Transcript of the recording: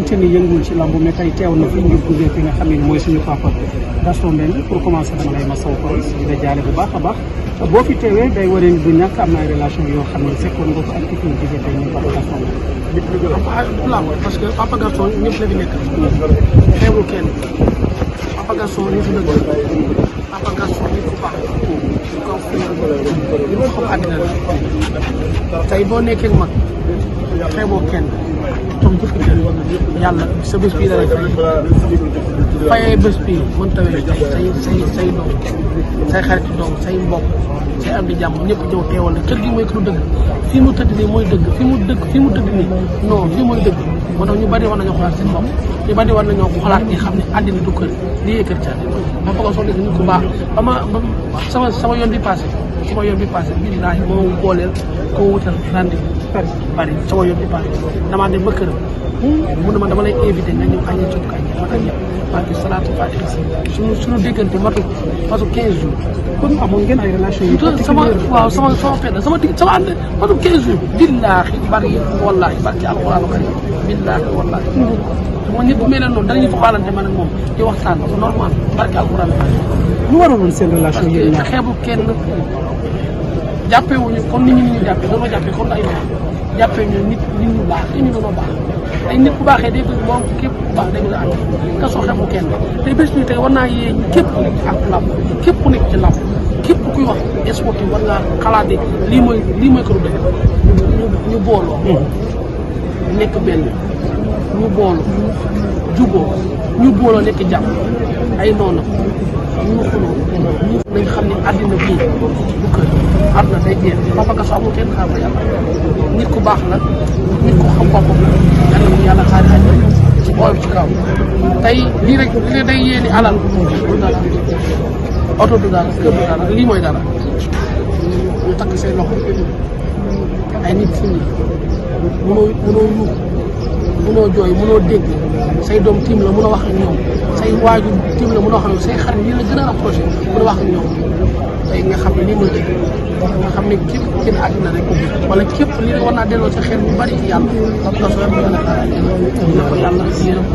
donte ni yëngul ci lamb mais tey teew na fi ngir gunge fi nga xam ne mooy suñu papa Gaston Mbengue pour commencer dama lay masawu ko di la jaale bu baax a baax boo fi teewee day waree du ñàkk am na ay relation yoo xam ne fekkoon nga ko ak ki ñu gisee tey ñu papa Gaston Mbengue. parce que papa Gaston ñëpp la fi nekk. xeebul kenn papa Gaston ñu fi dëgg papa Gaston ñu fi baax. li ma xam àddina la tey boo nekkee mag xeeboo kenn toog jëkk yàlla sa bés bii dara fayee bés bii mën tawee say doom say xarit doom say mbokk say am di jàmm ñëpp ñëw teewal la kër gi mooy këru dëgg fii mu tëdd nii mooy dëgg fii mu tëdd nii non fii mooy dëgg moo tax ñu bari war nañoo xoolaat seen bopp ñu bari war nañoo xoolaat ñi xam ne àddina du kër lii kër ca ma foog a soxla nit ku baax sama yoon bi passé billaahi moo booleel koo wutal rendez-vous bari sama yoon bi passé damaa dem ba këram mun na ma dama lay invité nga ñëw añee coob kaay ma ak ñëpp maa ngi salaatu fatiha suñu déggante matu 15 jours. kon amoon ngeen ay relation yu sama fenn sama ànd matu 15 jours billaahi bari wallaahi barki alxuraanu karim billaahi wallaahi ma nit bu mel noonu danañu fa xaalante man ak moom di waxtaan normal barki alxuraanu karim lu waraloon seen relation yéen ñaar xeebu kenn jàppewuñu comme nit ñi jàppee doonoo jàppee comme ay wax jàppee ñu nit ñu baax te ñu doonoo baax ay nit bu baaxee day bëgg moom képp ku baax day bëgg a ànd te soo xeebu kenn tey bés bi tey war naa yee képp ku nekk ak làmb képp ku nekk ci làmb képp kuy wax sportif war ngaa xalaat ne lii mooy këru dëgg ñu booloo nekk benn ñu booloo juboo ñu booloo nekk jàmm ay noonu ñu xuloo nañ xam ne àddina bii du kër àdduna day jeex papa Gaston amul kenn xaar ba yàlla nit ku baax la nit ku xam boppam la yàlla mu yàlla xaar àjjana ci bool ci kaw tey lii rek li day yéeni alal du dara oto du dara kër du dara lii mooy dara ñu takk say loxo ay nit fi mënoo yuux mënoo jooy mënoo dégg say doom tiim la mën a wax ak ñoom say waajur tiim la mën a wax ak ñoom say xarit yi la gën a rapproché mën a wax ak ñoom tey nga xam ne lii mooy dëgg nga xam ne képp ku génn àddina rek wala képp lii war naa delloo sa xel bu bari ci yàlla parce que soo yàlla na ko yàlla yërëm